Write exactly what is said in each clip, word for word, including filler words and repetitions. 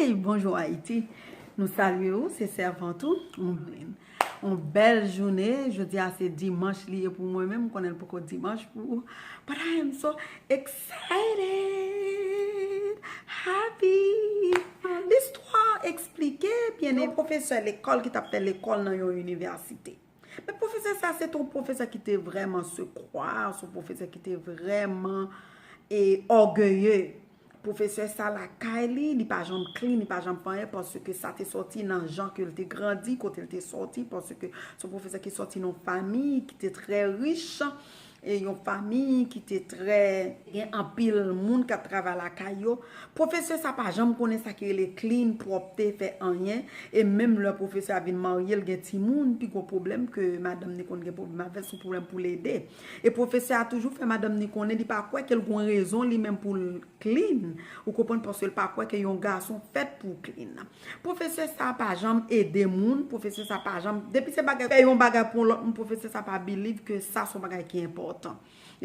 Hey, bonjou Ayiti. Nou salye w, se sèvant ou, yon, yon bèl jounen. Jodi a se dimanch li ye pou mwen menm, m konnen l poko dimanch pou ou. But I am so excited, happy. Listwa eksplike byen, yon pwofesè lekòl ki t ap fè lekòl nan yon inivèsite. Men pwofesè sa, se te yon pwofesè ki te vrèman sekwa, se yon pwofesè ki te vrèman e ògeye. Pwofesè sa lakay li, li pa janm clean, li pa janm fè anyen, paske sa te sòti nan jan ke l te grandi, kote l te sòti, paske se yon pwofesè ki sòti nan yon fanmi ki te trè rich, e yon fanmi ki te trè gen anpil moun k ap travay lakay yo. Pwofesè sa pa janm konnen sa ki rele clean, pwòpte, fè anyen. E menm lè pwofesè a vin marye, l gen timoun, pi gwo pwoblèm ke madanm ni konn gen pwoblèm avè l, se yon pwoblèm pou l ede. E pwofesè a toujou fè madanm ni konnen li pa kwè ke l gon rezon li menm pou l clean. Ou konprann, paske l pa kwè ke yon gason fèt pou clean. Pwofesè sa pa janm ede moun, pwofesè sa pa janm, depi se bagay, fè yon bagay pou yon lòt moun, pwofesè sa pa believe ke sa se yon bagay ki enpòtan.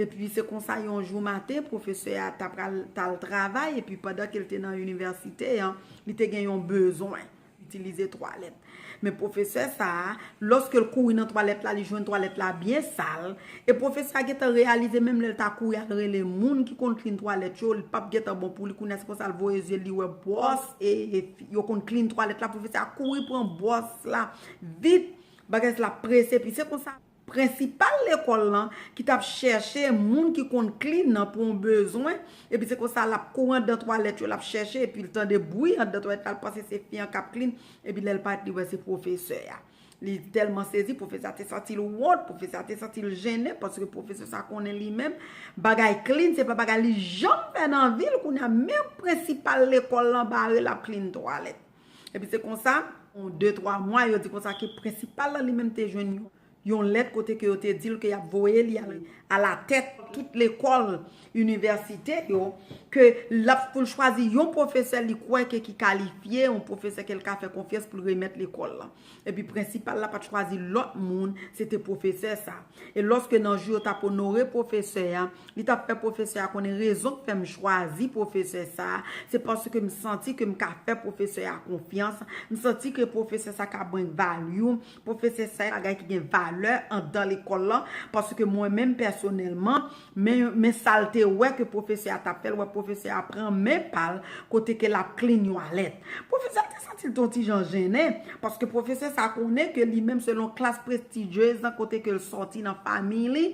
Epi se konsa yon jou maten, pwofesè a t ap pral t al travay, epi pandan ke l te nan inivèsite an, li te gen yon bezwen itilize twalèt. Men pwofesè sa a, lòske l kouri nan twalèt la, li jwenn twalèt la byen sal, e pwofesè a gentan reyalize menm lè l ta kouri al rele moun ki konn clean twalèt yo, li p ap gentan bon pou li, kounye a se konsa l voye zye l, li wè bwòs, e, e yo konn clean twalèt la, pwofesè a kouri pran bwòs la vit, bagay la prese, epi se konsa prensipal lekòl lan ki t ap chèche moun ki konn clean nan pou yon bezwen, epi se konsa l ap kouri anndan twalèt yo, l ap chèche, epi l tande bri anndan twalèt la, l panse se fi an k ap clean, epi lè l parèt, li wè se pwofesè a. Li tèlman sezi, pwofesè a te santi l wont, pwofesè a te santi l jennen, paske pwofesè sa konnen li menm, bagay clean, se pa bagay li janm fè nan vi l, kounye a, menm prensipal lekòl lan bare l ap clean twalèt. Epi se konsa, yon de, twa mwa, yo di konsa ke prensipal lan li menm te jwenn yon, yon lèt kote ke yo te di l ke y ap voye li al, alatèt tout lekòl inivèsite yo, ke l ap pou l chwazi yon pwofesè li kwè ke ki kalifye, yon pwofesè ke l ka fè konfyans pou l remèt lekòl lan. Epi prensipal la pa t chwazi lòt moun, se te pwofesè sa. E lòske nan jou yo t ap onore pwofesè a, li t ap fè pwofesè a konnen rezon k fè m chwazi pwofesè sa a, se paske m santi ke m ka fè pwofesè a konfyans, m santi ke pwofesè sa ka bring value, pwofesè sa se bagay ki gen valè anndan lekòl lan, paske mwen menm pèsonèlman, men, men sa l te wè ke pwofesè a t ap fè, l wè pwofesè a pran men pa l, kote ke l ap clean yon twalèt. Pwofesè a te santi l t on ti jan jennen, paske pwofesè sa konnen ke li menm, selon klas prestijyez nan kote ke l sòti nan fanmi li,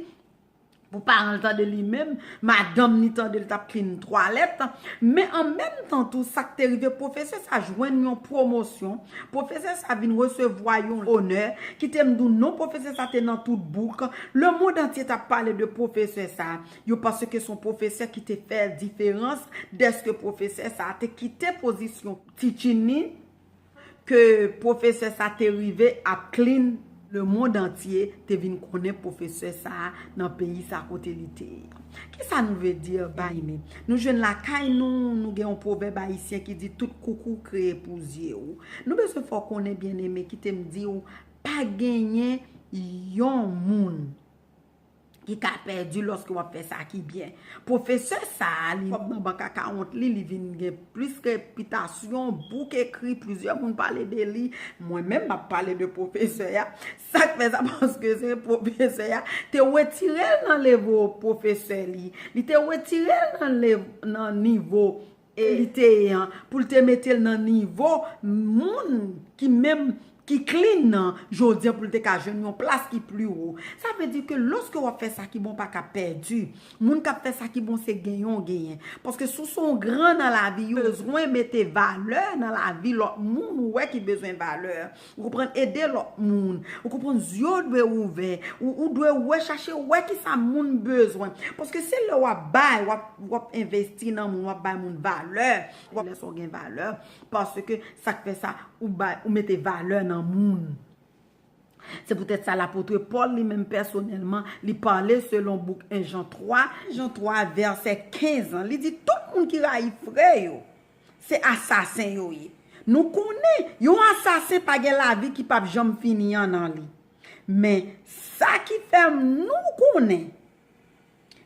pou paran l tande li menm, madanm ni tande l t ap clean twalèt. Men an menm tan tou, sa k te rive, pwofesè sa jwenn yon pwomosyon. Pwofesè sa vin resevwa yon onè. Kite m di w, non pwofesè sa te nan tout bouk. Lemonn antye t ap pale de pwofesè sa. Yo panse ke se yon pwofesè ki te fè diferans, dèske pwofesè sa te kite pozisyon teaching li, ke pwofesè sa te rive ap clean, lemonn antye te vin konnen pwofesè sa a nan peyi sa kote li te ye. Kisa nou vle di, byeneme? Nou jwenn lakay nou, nou gen yon pwovèb ayisyen ki di tout koukou kreye pou zye w. Nou bezwen fè w konnen, byeneme, kite m di w, pa genyen yon moun ki ka pèdi lòske w ap fè sa ki byen. Pwofesè sa a, li pwòp nan bank akawont li, li vin gen plis repitasyon, bouk ekri, plizyè moun pale de li. Mwen menm, m ap pale de pwofesè a. Sa k fè sa, paske se pwofesè a te retire l nan levo pwofesè li. Li te retire l nan lev-, nan nivo e li te ye an, pou l te mete l nan nivo moun ki menm ki clean nan, jodi an pou l te ka jwenn yon plas ki pli wo. Sa vle di ke lòske w ap fè sa ki bon, pa ka pèdi. Moun k ap fè sa ki bon, se genyen w genyen. Paske si w se yon gran nan lavi, ou bezwen mete valè nan lavi lòt moun ou wè ki bezwen valè. Ou konprann? Ede lòt moun. Ou konprann? Zye w dwe ouvè. Ou, ou dwe wè, chache wè kisa moun bezwen. Paske se lè w ap bay, w ap, w ap envesti nan moun, w ap bay moun valè. W ap lè sa w gen valè. Paske sa k fè sa, ou bay, ou mete valè nan moun. Se poutèt sa lapot Pòl li menm pèsonèlman, li pale selon bouk en Jan twa, Jan twa vèsè kenz lan. Li di, tout moun ki rayi frè yo, se asasen yo ye. Nou konnen, yon asasen pa gen lavi ki p ap janm fini an nan li. Men, sa ki fè nou konnen,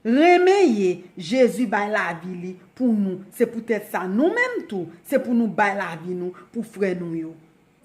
Renmen ye, Jezi bay lavi li pou nou. Se poutèt sa, nou menm tou, se pou nou bay lavi nou pou frè nou yo.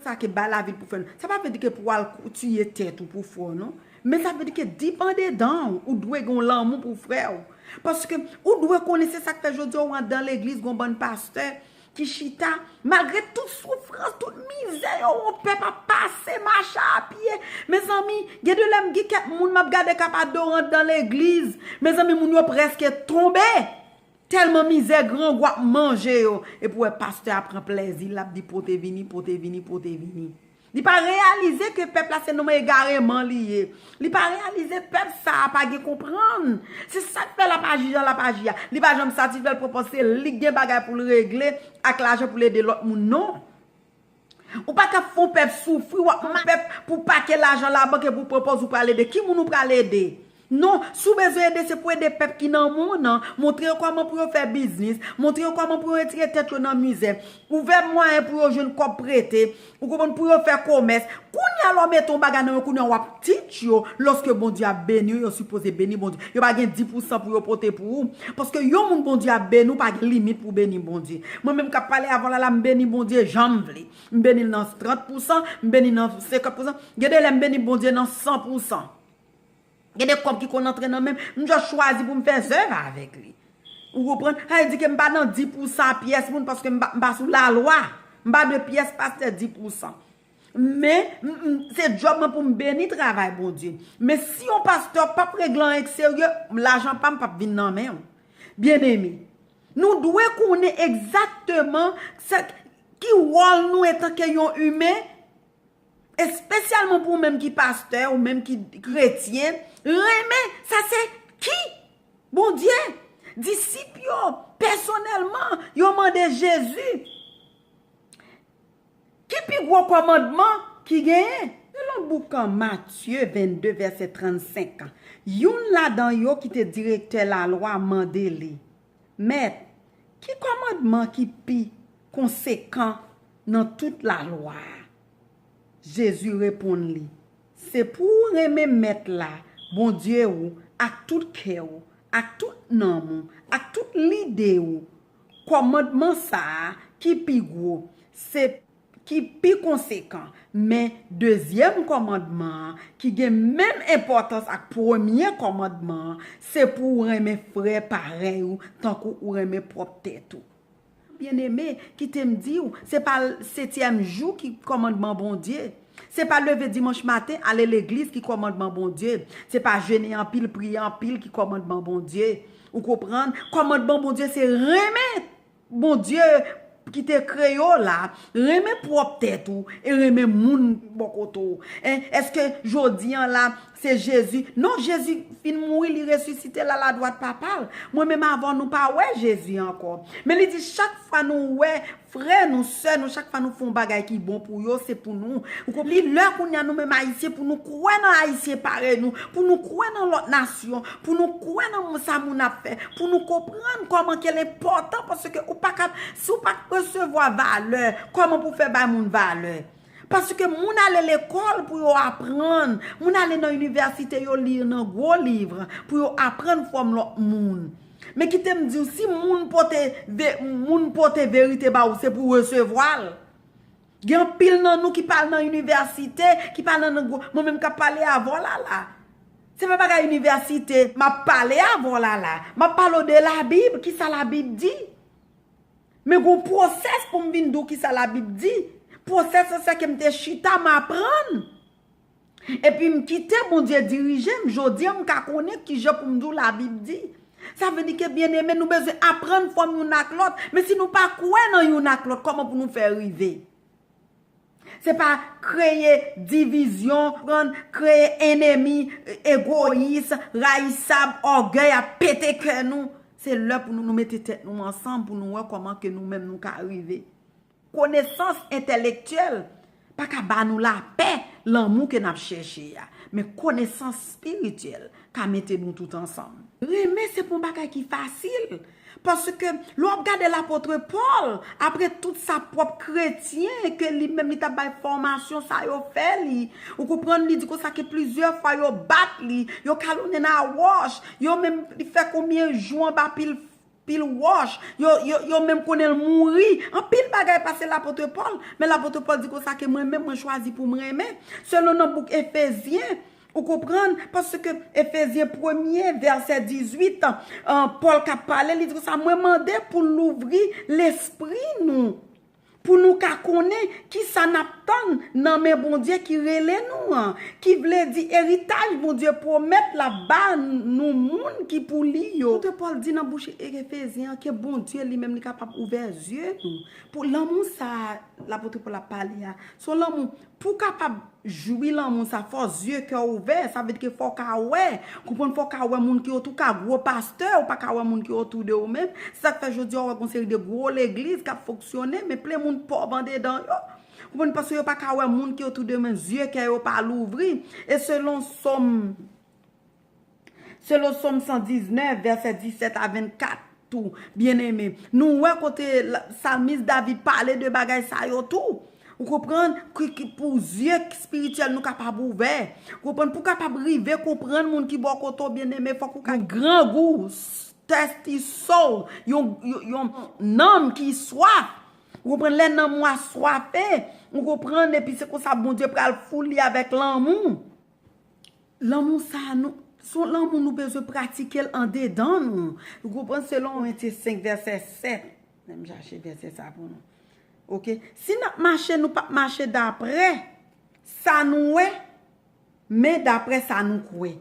Sa ke bay lavi l pou frè nou. Sa pa vle di ke pou w al kou-, tiye tèt ou pou frè w, non. Men sa vle di ke deep andedan w, ou dwe gen yon lanmou pou frè w. Paske ou dwe konnen se sa k fè jodi a w andan legliz, gen yon bann pastè ki chita, malgre tout soufrans, tout mizè yo, yon pèp ap pase, mache a pye. Mezanmi, gen de lè m gen kèk moun m ap gade k ap adore andan legliz. Mezanmi, moun yo prèske tonbe. Tèlman mizè, grangou ap manje yo. Epi w wè pastè a pran plèzi, l ap di pote vini, pote vini, pote vini. Li pa reyalize ke pèp la se nonm egareman li ye. Li pa reyalize pèp sa a pa gen konprann. Se sa k fè l ap aji jan l ap aji a. Li pa janm satisfè, l pran pòz se li k gen bagay pou l regle ak lajan pou l ede lòt moun, non. Ou pa ka fè yon pèp soufri, w ap mande pèp pou pake lajan labank epi w pran pòz ou pral ede. Ki moun ou pral ede? Non, si w bezwen ede, se pou ede pèp ki nan men w nan. Montre yo kòman pou yo fè biznis, montre yo kòman pou yo retire tèt yo nan mizè. Ouvè mwayen pou yo jwenn kòb prete, ou konprann, pou yo fè komès. Kounye a, lè w mete yon bagay nan men yo, kounye a, w ap teach yo, lòske Bondye ap beni yo, yo sipoze beni Bondye. Yo pa gen dis pousan pou yo pote pou ou. Paske yon moun Bondye ap beni w, pa gen limit pou w beni Bondye. Mwen menm k ap pale avè w la, la, m beni Bondye jan m vle. M beni l nan trant pousan, m beni l nan senkant pousan. Gen de lè m beni Bondye nan san pousan. Gen de kòb ki konn antre nan men m, m just chwazi pou m fè zèv avèk li. Ou konprann? Sa vle di ke m pa nan dis pousan a pyès moun paske m pa, m pa sou lalwa. M pa dwe pyès pastè dis pousan. Men, m, m, se djòb mwen pou m beni travay Bondye. Men si yon pastè p ap regle anyen k serye, lajan pa m p ap vin nan men w. Byeneme, nou dwe konnen egzakteman sa, ki wòl nou antanke yon imen, espesyalman pou ou menm ki pastè, ou menm ki kretyen, renmen, sa se ki Bondye. Disip yo, pèsonèlman, yo mande Jezi, ki pi gwo kòmandman ki genyen? Selon bouk Matye vennde, vèsè trannsenk, youn ladan yo ki te direktè lalwa mande li, Mèt, ki kòmandman ki pi konsekan nan tout lalwa a? Jezi reponn li, Se pou w renmen Mèt la, Bondye w, ak tout kè w, ak tout nanm ou, ak tout lide w. Kòmandman sa a ki pi gwo, se ki pi konsekan, men dezyèm kòmandman an, ki gen menm enpòtans ak premye kòmandman an, se pou w renmen frè parèy ou tankou ou renmen pwòp tèt ou. Byeneme, kite m di w, se pa setyèm jou ki kòmandman Bondye. Se pa leve dimanch maten, ale legliz ki kòmandman Bondye. Se pa jene anpil, priye anpil ki kòmandman Bondye. Ou konprann? Kòmandman Bondye se renmen Bondye ki te kreye w la, renmen pwòp tèt ou e renmen moun bò kote w. En, èske jodi an la, se Jezi? Non, Jezi fin mouri, li resisite l al adwat Papa l. Mwen menm avè w, nou pa wè Jezi ankò. Men li di, chak fwa nou wè frè nou, sè nou, chak fwa nou fè yon bagay ki bon pou yo, se pou nou. Ou konprann? Li lè kounye a nou menm Ayisyen pou nou kwè nan Ayisyen parèy nou, pou nou kwè nan lòt nasyon, pou nou kwè nan sa moun ap fè, pou nou konprann kòman ke l enpòtan, paske ou pa ka, si w pa resevwa valè, kòman pou w fè bay moun valè? Paske moun ale lekòl pou yo aprann, moun ale nan inivèsite, yo li nan gwo liv pou yo aprann fòm lòt moun. Men kite m di w, si moun pote ve-, moun pote verite ba ou, se pou w resevwa l. Gen anpil nan nou ki pa al nan inivèsite, ki pa al nan, nan gwo, mwen menm k ap pale avè w la la. Se pa bagay inivèsite m ap pale avè w la la. M ap pale w de Labib, kisa Labib di. Men gon pwosès pou m vin di w kisa Labib di. Pwosès lan se ke m te chita, m aprann. Epi m kite Bondye dirije m. Jodi a, m ka konnen kijan pou m di w Labib di. Sa vle di ke, byeneme, nou bezwen aprann fòm youn ak lòt. Men si nou pa kwè nan youn ak lòt, kòman pou nou fè rive? Se pa kreye divizyon, konprann, kreye enemi, egoyis, rayisab, ògèy ap pete kè nou. Se lè pou nou, nou mete tèt nou ansanm pou nou wè kòman ke nou menm nou ka rive. Konesans entèlektyèl pa ka ba nou lapè, lanmou ke n ap chèche a. Men konesans espirityèl ka mete nou tout ansanm. Renmen se pa yon bagay ki fasil. Paske lè w ap gade lapot Pòl, apre tout sa pwòp kretyen ke li menm li t ap bay fòmasyon sa yo fè li, ou konprann, li di konsa ke plizyè fwa yo bat li, yo kalonnen l a wòch, yo menm li fè konbyen jou anba pil pil wòch, yo, yo, yo menm konnen l mouri. Anpil bagay pase lapot Pòl, men lapot Pòl di konsa ke mwen menm mwen chwazi pou m renmen. Selon nan bouk Efezyen, ou konprann, paske Efezyen premye, vèsè dizuit, an, Pòl k ap pale, li di konsa, mwen mande pou l louvri lespri nou, pou nou ka konnen kisa n ap tann nan men Bondye ki rele nou an, ki vle di eritaj Bondye pwomèt l ap ba nou moun ki pou li yo. Apot Pòl di nan bouch Efezyen an ke Bondye li menm li kapab ouvè zye nou. Pou lanmou sa a, lapot Pòl ap pale a, se yon lanmou pou w kapab jwi lanmou sa, fò zye kè w ouvè, sa vle di ke fò w ka wè. Konprann, fò w ka wè moun ki otou, ka gwo pastè, ou pa ka wè moun ki otou de ou menm. Se sa k fè jodi a w wè gon seri de gwo legliz k ap fonksyone, men plen moun pòv andedan yo. Konprann, paske yo pa ka wè moun ki otou de yo, men zye kè yo pa louvri. E selon Sòm, selon Sòm san diznèf, vèsè disèt a vennkat, tou, byeneme. Nou wè kote la- salmis David pale de bagay sa yo tou. Ou konprann? Ki, ki pou zye espirityèl nou kapab ouvè. Ou konprann? Pou kapab rive konprann moun ki bò kote w, byeneme, fòk ou ka grangou, thirsty soul, yon, yon, yon nanm ki swaf. Ou konprann? Lè nanm ou a swafe, ou konprann? Epi se konsa Bondye pral foul li avèk lanmou. Lanmou sa a, nou, se yon lanmou nou bezwen pratike l andedan nou. Ou konprann? Selon Korentyen senk, vèsè sèt. Ann m chache vèsè sa pou nou. Oke? Si n ap mache, nou p ap mache daprè sa nou wè, men daprè sa nou kwè.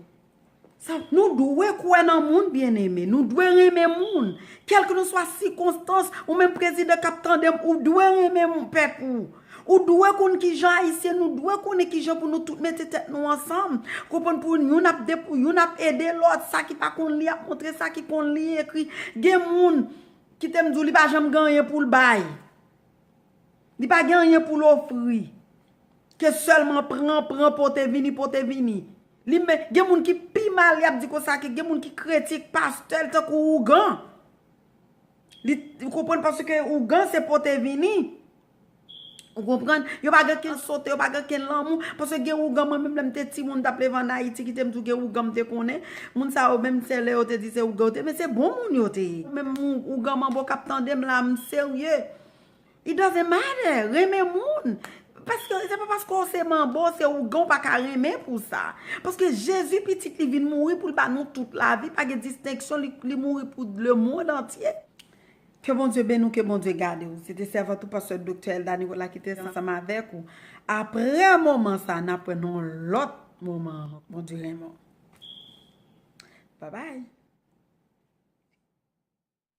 Sa, nou dwe kwè nan moun, byeneme. Nou dwe renmen moun. Kèlkeswa sikonstans, ou menm prezidan k ap tande m, ou dwe renmen moun, pèp ou. Ou dwe konn kijan Ayisyen, nou dwe konnen kijan pou nou tout mete tèt nou ansanm. Konprann, pou youn ap de, pou youn ap ede lòt, sa ki pa konn li ap montre sa ki konn li ekri. Gen moun ki te m di w li pa janm gen anyen pou l bay. Li pa gen anyen pou l ofri. Ke sèlman pran, pran, pote vini, pote vini. Li men, gen moun ki pi mal, y ap di konsa ke gen moun ki kretyen pastè l tankou ougan. Li, ou konprann, paske ougan se pote vini. Ou konprann? Yo pa gen ken sote, yo pa gen ken lanmou. Paske gen ougan, mwen menm lè m te timoun, m t ap leve ann Ayiti, kite m di w gen ougan m te konnen. Moun sa yo menm se lè yo te di se ougan yo te, men se bon moun yo te ye. Menm ou- ougan manbo k ap tande m la, m serye. It doesn't matter. Renmen moun. Paske se pa paske w se manbo, se ougan, w pa ka renmen pou sa. Paske Jezi pitit li vin mouri pou l ba nou tout lavi, pa gen distenksyon, li, li mouri pou lemonn antye. Ke Bondye beni w, ke Bondye gade w. Se te sèvant ou pastè Doktè Elda Nicolas ki te ansanm avèk ou. Aprè moman sa, n ap wè nan yon lòt moman ankò. Bondye renmen w. Babay.